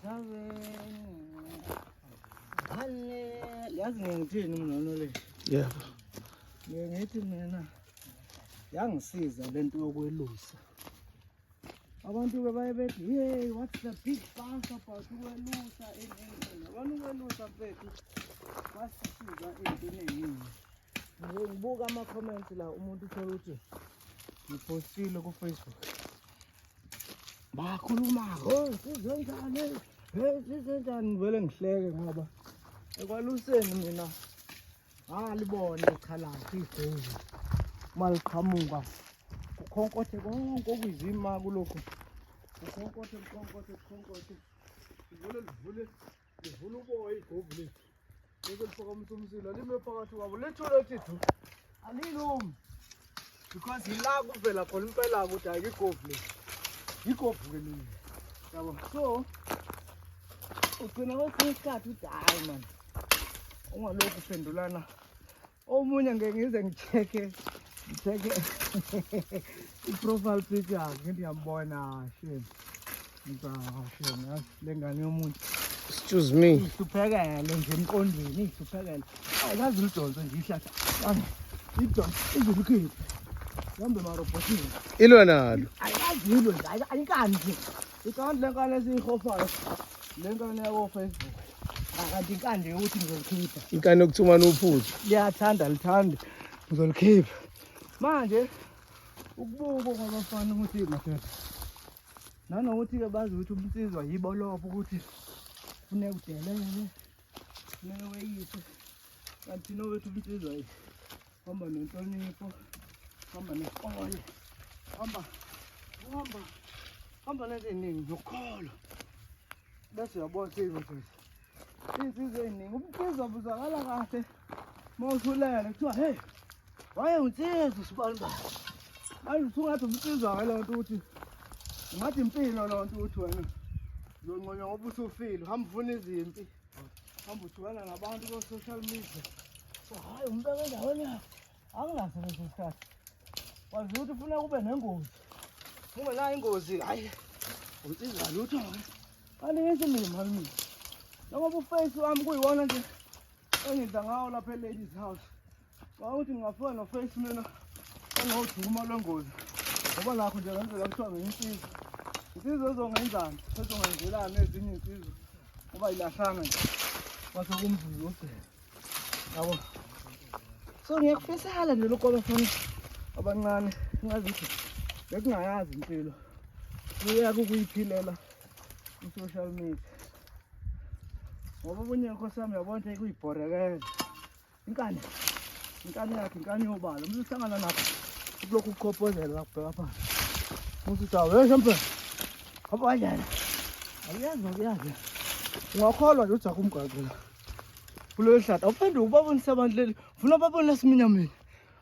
Emhlabeni. Hale, yazi ngithini mina nole? Yebo. Ngeke ngithi mina yangisiza lento yokwelusa. Abantu-ke baye bethi, hey, what's the big fuss about ukwelusa? Abantu ukwelusa, mfethu, basisiza ey'ntweni ey'ningi. Ngike ngibuka ama-comments la, umuntu uthole ukuthi ngiphostile ku-Facebook, bakhuluma, "Oh, sizenjani? Hey, sizenjani?" Ngivele ngihleke ngoba ekwaluseni mina ngalibona ichalakhe igovu uma liqhamuka, kukhonkothe konke okuyizima kulokhu, kukhonkothe, kukhonkothe, kukhonkothe, livule, livule, livule uboya igovu lethu, bese lifaka umsumsila, lime phakathi kwabo, lithule lithi du, alilumi, because yila kuvela khona impela ukuthi hayi, igovu lethu, igovu-ke leli, yabo. So ugcina kwesinye isikhathi uthi, "Hhayi mani, ungalokhu uphendulana omunye." Ngeke ngize ngi-check-e i-profile picture yakhe, ngithi ngiyambona, shame, ngithi, "Shame, yazi le ngane yomuntu." Excuse me. Ihluphekele nje emqondweni, ihluphekele, ayikazi lidonse nje ihlahla, idonse izilikhiphe hambe emarobhotini. Ilwa nalo. Ayikazi ilo nje, ayinkani nje, ikanti le nkani esiyihofayo, le nkani yako-Facebook, kanti inkani yokuthi ngizolikhipha. Inkani yokuthumana uphuthu. Liyathanda, lithande, ngizolikhipha. Manje ukubuka kwabafana ukuthi madoda, nanokuthi-ke bazi ukuthi ubunsizwa yibo lobo, ukuthi funeka udelele, funeka weyise, kanti thina wethu ubunsizwa yi hamba nenhlonipho, hamba nesikole, hamba hamba hamba nento ey'ningi nokukholwa, bese uyabona seyimfethu iy'nsizwa ey'ningi. Ubunsizwa buzwakala kahle uma usulele, kuthiwa, "Hey, waye unsizwa usibani bani." Manje usungathi ubunsizwa-ke leyo nto, ukuthi ungathi impilo leyo nto, ukuthi wena uzonconywa ngoba usufile, uhamba ufuna izimpi, hamba uthukana nabantu ko-social media. So hhayi, umbeke endaweni yakhe, anginaso leso sikhathi. Wazi ukuthi ufuna kube nengozi, ungenayo ingozi, hhayi, unsizwa lutho-ke. Kanti ngisho mina mani, mina njengoba u-face wami kuyiwona nje engidla ngawo lapha e-ladies house, ukuthi ngingafika no-face mina engoduma lwengozi, ngoba nakho nje ngenzela kuthiwa ngiyinsizwa, insizwa ezongenzani, ezongenzelani ezinye iy'nsizwa, ngoba yilahlanga nje kwase kumzuzu wokugcina, yabo. So ngiyakufisela nje lokhu abafana abancane, ngazithi bekungayazi impilo, kuyeka ukuyiphilela ku-social media, ngoba obunye, nkosi yami, uyabona ukuthi kuyibhorekele inkani, inkani yakhe, inkani yobala, umuntu uhlangana nakho ukulokhu ukukhophozela, kubheka phansi, umuntu uthi, "Awu, shempe, hamba kanjani?" Awuyazi nokuyazi, ungakholwa nje ujakha umgaqo la kuleli hlathi, awuphenduke ubabonise abantu leli, funa babone esiminyamini.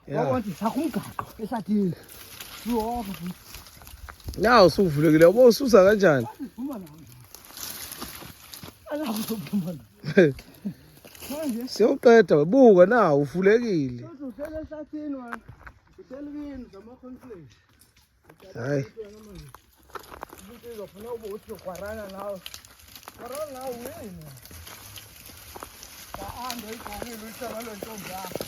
Wabona ukuthi sakha umgaqo ehlathini siwonke futhi. Nawu usuvulekile, uba ususa kanjani? Siphuma nawo, alapho sophuma nawo manje. Siyawuqeda, buka, nawu uvulekile. Uthi uhlele ehlathini wena, uhleli kini zama-cornflakes. Hayi. Insizwa funa ube uthi ugwarana nawe, gwarana nawe yini? Ando igqokile, uyithenga le ntombi yakho.